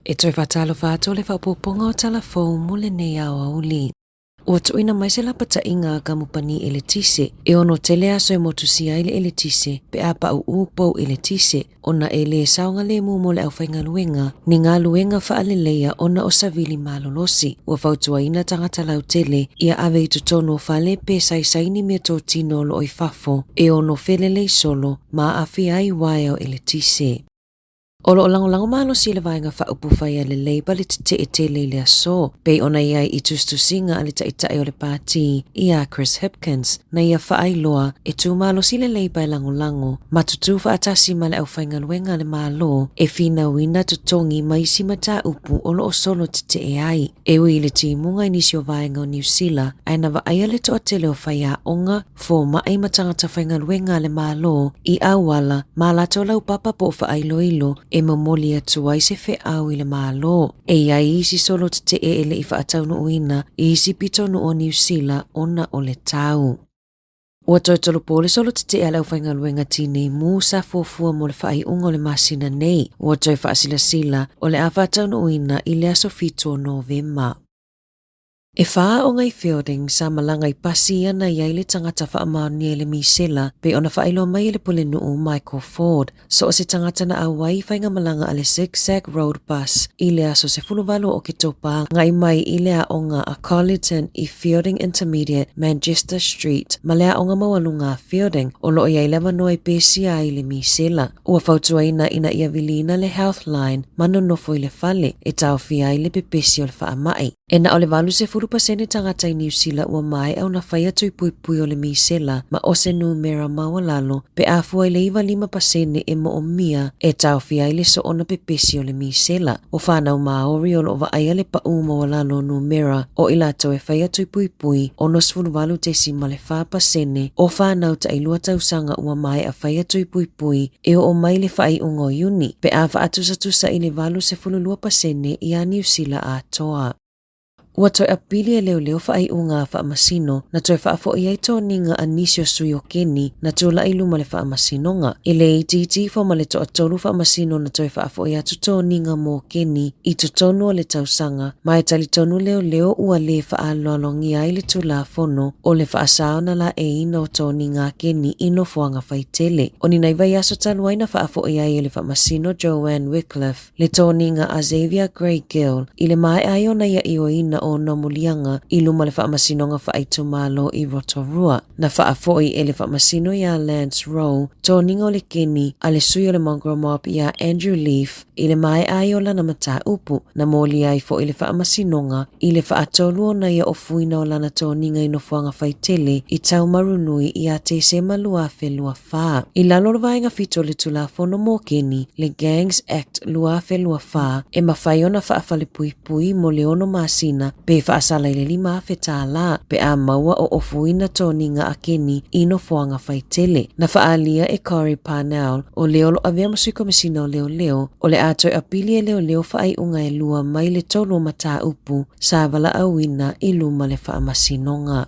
E toe faatalofa atu le faaopoopoga o tala fou mo lenei aoauli. Ua tuuina mai se lapataiga a kamupani eletise e ono tele aso e motusia ai le eletise pe a paʻuʻu pou eletise ona e lē saogalemu mo le aufaigaluega ni galuega faaleleia ona o savili malolosi. Ua fautuaina tagata lautele ia ave i totonu o fale pe saisai ni meatotino o loo i fafo e ono felelei solo ma aafia ai uaea o eletise. O lo o lagolago malosi le Vaega Faaupufai a le Labour le tetee tele i le aso, pei ona i ai i tusitusiga a le Taitai o le Pati ia Chris Hipkins, na ia faailoa e tū malosi le Labour e lagolago ma tutū faatasi ma le aufaigaluega a le Malo e finauina totogi ma isi mataupu o lo o solo tetee ai. E ui i le timuga i nisi o vaega o Niu Sila, ae na vaaia le toatele o faiaoga, fomai ma tagata faigaluega a le Malo i auala ma latou laupapa po o faailoilo e momoli atu ai se feau i le Malo. E i ai isi solo tetee e le i faataunuuina i isi pitonuu o Niu Sila ona o le tau. Ua toe tolopo le solo tetee a le aufaigaluega tinei mu sa fuafua mo le faaiuga o le masina nei. Ua toe faasilasila o le a faataunuuina i le aso 7 o Novema. E whā aoga i Feilding sa malaga i pasi ia na i ai le tagata faamaonia i le misela pei ona faailoa mai e le Pulenuu Michael Ford. So o se tagata na ʻauai i faigamalaga a le Zig Zag Road Bus i le aso 18 o Oketopa agai mai i le aoga a Colleton i Feilding Intermediate, Manchester Street ma le aoga maualuga a Feilding o lo o i ai le avanoa e pesia ai le misela. Ua fautuaina ina ia viliina le Healthline ma nonofo i le fale e taofia ai le pepesi o le faamai. E na o le 80% tagata i Niu Sila ua maea ona fai atu i puipui o le misela ma o se numera maualalo pe a fua i le 95% e moomia e taofia ai le soona pepesi o le misela. O whānau Māori o lo o vaaia le paʻū maualalo o numera o i latou e fai atu i puipui 68.4% o whānau tailua tausaga ua maea fai atu i puipui e oo mai le faaiuga o Iuni, pe a faatusatusa i le 82% iā Niu Sila atoa. Ua toe apili e leoleo faaiuga a faamasino na toe faafoʻi ai toniga a nisi o sui o Keni na tulaʻi i luma le faamasinoga. E le itiiti ifo ma le toatolu faamasino na toe faafoʻi atu toniga mo Keni i totonu o le tausaga, ma e talitonu leoleo ua lē faaaloalogia ai le Tulafono o le faasao na laeiina o toniga a Keni i nofoaga faitele. O ni nai vaiaso talu ai na faafoʻi ai e le faamasino Joanne Wycliffe le toniga a Xavier Gray Gill i le maea ai ona ia ioeina o ona muliaga i luma le faamasinoga faaitumalo i Rotorua. Na faafoʻi e le faamasino iā Lance Rowe toniga o le Keni a le sui o le Mongrel Mob iā Andrew Leaf i le maea ai o lana mataupu, na molia ai foʻi le faamasinoga i le faatolu ona ia ofuina o lana toniga i nofoaga faitele i Taumarunui iā Tesema 2024. I lalo o le Vaega 7 o le Tulafono mo Keni, le Gangs Act 2024, e mafai ona faafalepuipui mo le ono masina pe faasala i le $5,000 pe a maua o ofuina toniga a Keni i nofoaga faitele. Na faaalia e Corey Parnell, o le o lo o avea ma Sui Komesina o Leoleo, o le a toe apili e leoleo faaiuga e lua mai le tolu o mataupu sa valaauina i luma le faamasinoga.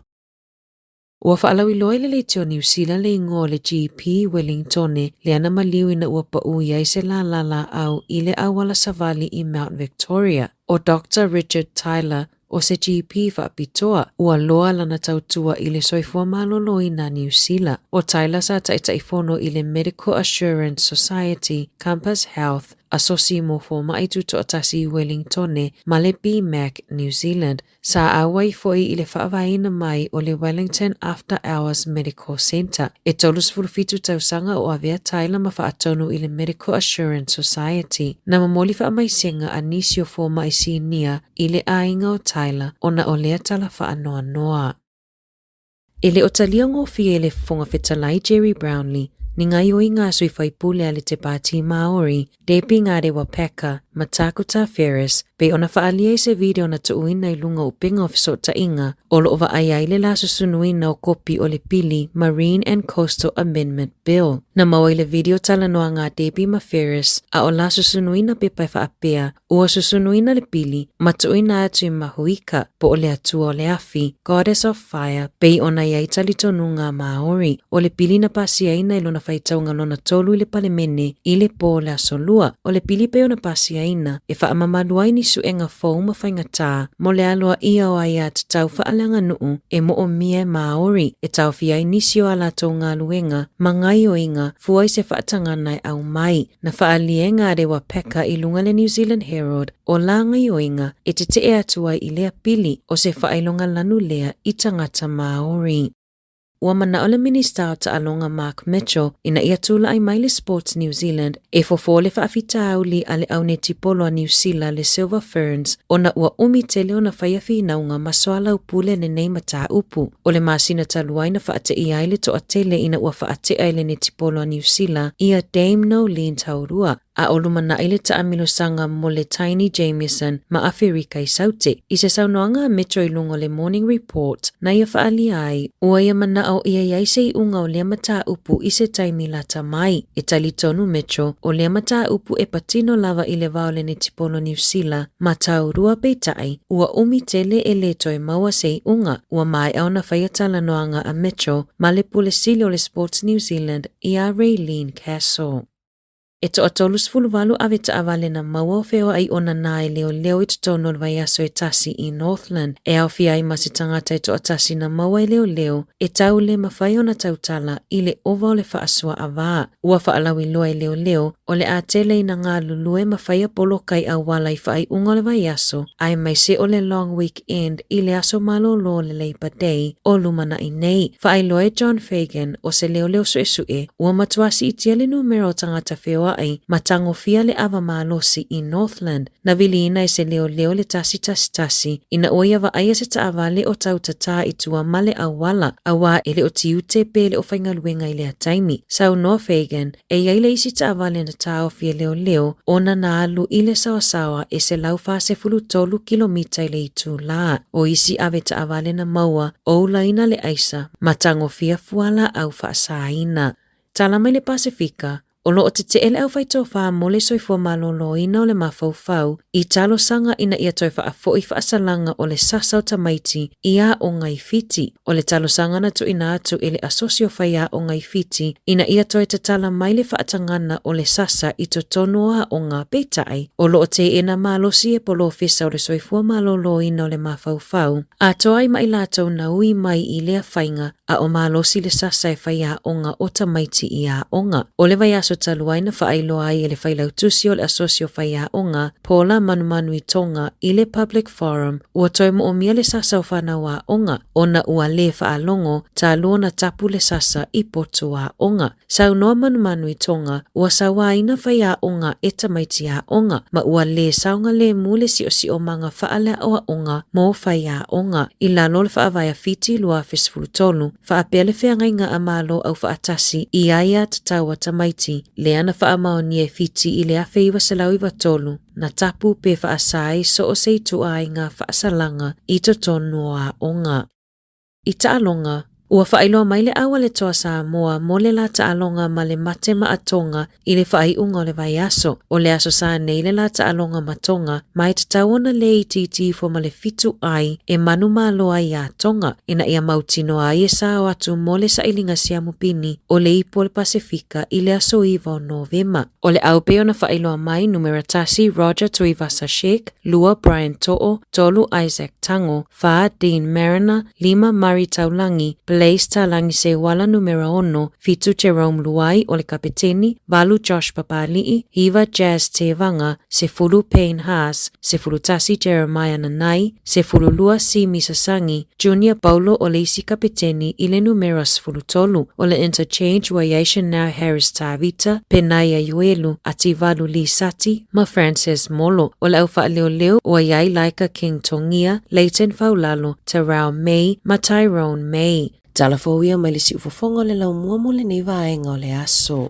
Ua faalauiloa i le leitio Niu Sila le igoa o le GP Wellingtone lea na maliu ina ua paʻū i ai se lālā lāʻau i le auala savali i Mount Victoria. ʻO Doctor Richard Tyler, ʻo se GP faapitoa, ua loa lana tautua i le soifua maloloina Niu Sila. ʻO Tyler sa taitaifono i le Medical Assurance Society, Compass Health, Asosi mo Fōmaʻi Tutoatasi i Wellingtone ma le BMAC New Zealand, Sa ʻauai foʻi i le faavaeina mai o le Wellington After Hours Medical Centre. E 37 tausaga o avea Tyler ma faatonu i le Medical Assurance Society. Na momoli faamaisega a nisi o fomai sinia i le aiga o Tyler ona o lea tala faanoanoa. E le o talia gofie e le Fofoga Fetalai Gerry Brownlee ni gaioiga a sui faipule a le Te Pāti Māori, Debbie Ngarewa Packer ma Tākuta Ferris, pei ona faaalia i se video na tuuina i luga o upega o fesootaiga o lo o vaai ai le la susunuina o kopi o le pili Marine and Coastal Amendment Bill. Na maua i le video talanoaga a Debbie ma Ferris a o la susunuina pepa e faapea Ua susunuina le pili ma tuuina atu i Mahuika, po o le atua o le afi, goddess of fire, pei ona i ai talitonuga a Māori. O le pili na pasiaina i lona faitauga lona tolu i le Palemene i le pō o le Aso Lua. O le pili pei ona pasiaina. faamanuiaina e faamamalu ai ni suega fou ma faigatā mo le aloaia o aiatatau faaleaganuu e moomia e Māori e taofia ai nisi o a latou galuega ma gaioiga fua i se faatagana e aumai. Na faaalia e Ngarewa Packer i luga le New Zealand Herald o la gaioiga e tetee atu ai i lea pili o se faailoga lanu lea i tagata Māori. Ua manao le Minista o Taaloga Mark Mitchell ina ia tula'i mai le Sports New Zealand e fofo le faafitauli a le au netipolo a Niu Sila le Silver Ferns ona ua umi tele ona faia finauga ma soalaupule lenei mataupu. O le masina talu ai na faateia ai le toatele ina ua faatea e le netipolo a Niu Sila ia Dame Noeline Taurua a o lumanai le taamilosaga mo le Taini Jamieson ma Aferika i Saute. I se saunoaga a Mitchell i luga o le Morning Report, na ia faaalia ai, ua ia manao ia i ai se iuga o lea mataupu i se taimi lata mai. E talitonu Mitchell, o lea mataupu e patino lava i le va o le netipolo Niu Sila ma Taurua peitai, ua umi tele e le toe maua se iuga. Ua maea ona faia talanoaga a Mitchell ma le Pule Sili o le Sports New Zealand ia Raelene Castle. E toa-38 ave taavale na maua o feoai ona nā e leoleo i totonu o le vaiaso e tasi i Northland, e aofia ai ma se tagata e toatasi na maua e leoleo e tau le mawhai ona tautala i le ova o le faasoa avā. Ua faalauiloa e leoleo o le a tele ina galulue ma faia poloka i auala i faaiuga o le vaiaso aemaise o le long weekend i le aso malōlō o le Labour Day o lumanai nei. Faailoa e John Fagan o se leoleo suesue ua matua siitia le numera o tagata feoai ma tagofia le ava malosi i Northland. Na viliina e se leoleo le 111 ina ua ia vaaia se taavale o tautatā i tua ma le auala, auā e le o tiute pe le o faigaluega i lea taimi. Saunoa Fagan, E i ai le isi taavale na taofi e leoleo ona na alu i le saoasaoa e 143 kilomita i le itulā. O isi ave taavale na maua, o ulaina le aisa ma tagofia fualaau faasaina. Tala mai le Pasefika, o lo o tetee le aufaitofa mo le soifua malōlōina o le mafaufau i talosaga ina ia toe faafo'i faasalaga o le sasa o tamaiti i aoga i Fiti. O le talosaga na tuuina atu e le Asosi o Faiaoga i Fiti ina ia toe tatala mai le faatagana o le sasa i totonu o aoga, peitai, o lo o teena malosi e polofesa o le soifua malōlōina o le mafaufau, atoa ai ma i latou na ui mai i lea faiga a o malosi le sasa e faiaoga o tamaiti i aoga. O le vaiaso talu ai na faailoa ai e le Failautusi o le Asosi o Faiaoga, Paula Manumanuitoga i le Public Forum, ua toe moomia le sasa o fanau aoga, ona ua lē faalogo talu ona tapu le sasa i potu aoga. Saunoa Manumanuitoga, ua sauaina faiaoga e tamaiti aoga, ma ua lē saogalemu le siosiomaga faaleaoaoga mo faiaoga. I lalo o le Faavae a Fiti 2013, faapea le feagaiga a Malo Aufaatasi i aia tatau a tamaiti, lea na faamaonia e Fiti i le 1993, na tapu pe faasā ai so o se ituaiga faasalaga i totonu o aoga. I taaloga, ua faailoa mai le au a le Toa Samoa mo le la taaloga ma le mate maatoga i le faaiuga o le vaiaso. O le aso sa nei le la taaloga ma Tonga, ma e tatau ona lē itiiti ifo ma le fitu ai e manumalo ai iā Tonga, ina ia mautinoa ai e sao atu mo le sailiga siamupini o le Ipu o le Pasefika i le aso 9 o Novema. O le au pei ona faailoa mai, numera tasi Roger Tuivasa Sheck, lua Brian To'o, tolu Isaac Tago, fā Dean Mariner, lima Murray Taulagi, Blaise Talagi Seuala numera ono, fitu Jerome Luai o le kapeteni, valu Josh Papali'i, hiva Jazz Tevaga, sefulu Payne Haas, 11 Jeremiah Nanai, 12 Simi Sasagi, Junior Paulo o le isi kapeteni i le numera 13 o le Interchange ua i ai Chanel Harris Tavita, Penaia Ioelu, Ativalu Lee Sati ma Frances Molo. O le au faaleoleo ua i ai Laika King Tongia, Leighton Faulalo, Terrell May ma Tyrone May. Tala fou ia mai le siufofoga o le laumua mo lenei vaega o le aso.